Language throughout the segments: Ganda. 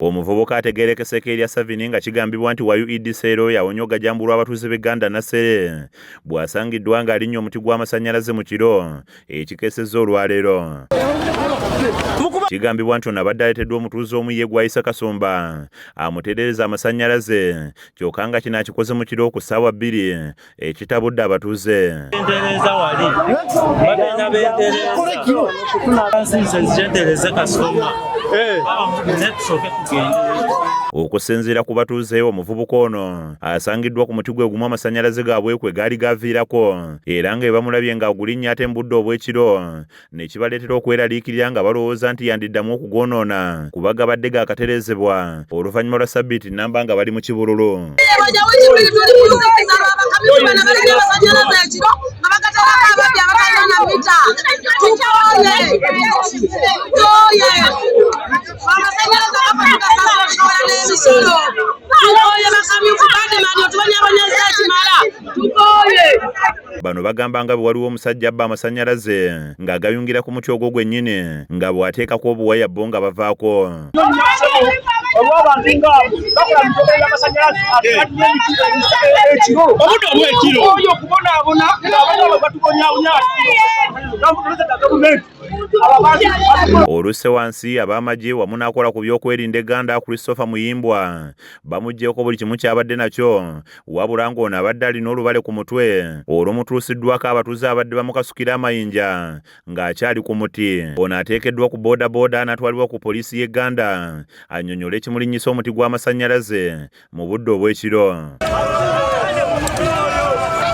Omuvubuka ategeerekeseeko erya Savini nga kigambibwa nti wa UEDC era yawonye ogajambulwa abatuuze b'e Gganda Nassere bw'asangiddwa ng'alinnya omuti gw'amasannyalaze mu kiro ekikeesezza olwaleero. Kigambibwa nti ono abadde aleeteddwa omutuuze omu ye gw'ayise Kasumba amutereereze amasannyalaze kyokka nga kino akikoze mu kiro ku ssaawa 2 ekitabudde abatuuze. Ntereza wali bagenda bentereza nze ntereze kasitoma tusooke tugende. Okusinziira ku batuuze, omuvubuka ono asangiddwa ku muti gwe gumu amasannyalaze gaabwe kwe gaali gaviirako era nga bamulabye ng'agulinnya ate mu budde obw'ekiro ne kibaleetera okweraliikirira nga balowooza nti yandiddamu okugwonoona kuba gabadde gaakatereezebwa oluvannyuma lwa ssabbiiti nnamba nga bali mu kibululu. Bano bagamba nga bwe waliwo omusajja abba amasannyalaze ng'agayungira ku muti ogwo gwennyini nga bw'ateekako obuwaya bo nga bavaako. Olw'abantu ngaabo bakola mitogero y'amasannyalaze ate balina emiti ekiro obudde obw'ekiro oyo okubonaabona ng'abaana abo batubonyaabonya gavumenti. Olusse wansi ab'amagye wamu n'akola ku by'okwerinda e Gganda Christopher Muyimbwa bamuggyeeko buli kimu ky'abadde nakyo wabula ng'ono abadde alina olubale ku mutwe olumutuusiddwako abatuuze abadde bamukasukira amayinja ng'akyali ku muti. Ono ateekeddwa ku boodabooda n'atwalibwa ku poliisi y'e Gganda annyonnyole ekimulinnyisa omuti gw'amasannyalaze mu budde obw'ekiro.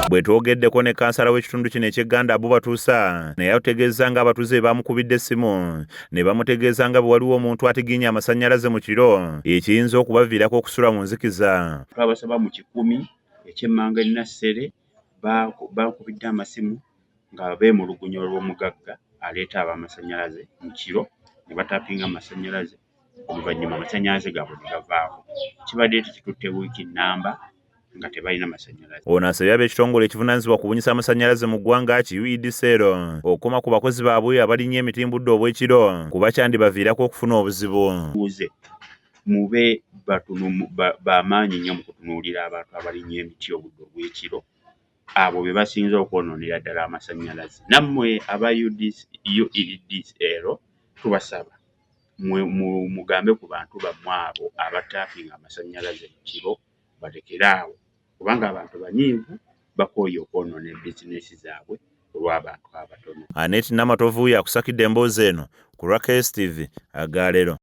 Bwe twogeddeko ne kansala w'ekitundu kino eky'e Gganda Abu Batuusa naye atutegeezza ng'abatuuze be baamukubidde essimu ne bamutegeeza nga bwe waliwo omuntu atigiinya amasannyalaze mu kiro ekiyinza okubaviirako okusula mu nzikiza. Twabasaba mu 10 eky'emmanga e Nassere bankubidde amasimu nga beemulugunya olw'omugagga aleeta ab'amasannyalaze mu kiro ne batapinga amasannyalaze oluvannyuma amasannyalaze gaabwe ne gavaako. Kibadde tekitutte wiiki nnamba nga tebalina masannyalaze. Ono asabye ab'ekitongole ekivunaanyizibwa ku kubunyisa amasannyalaze mu ggwanga ki UEDCL okukoma ku bakozi baabwe abalinnya emiti mu budde obw'ekiro kuba kyandibaviirako okufuna obuzibu. Buuze mube bamaanyi nnyo mu kutunuulira abantu abalinnya emiti obudde obw'ekiro abo be basinze okwonoonera ddala amasannyalaze. Nammwe aba UEDCL tubasaba mugambe ku bantu bammwe abo abatapinga amasannyalaze mu kiro balekere awo kubanga abantu banyiivu bakooye okwonoona bizinesi zaabwe olw'abantu abatono. Aneti Namatovu yakusakidde emboozi eno ku lwa KSTV agaleero.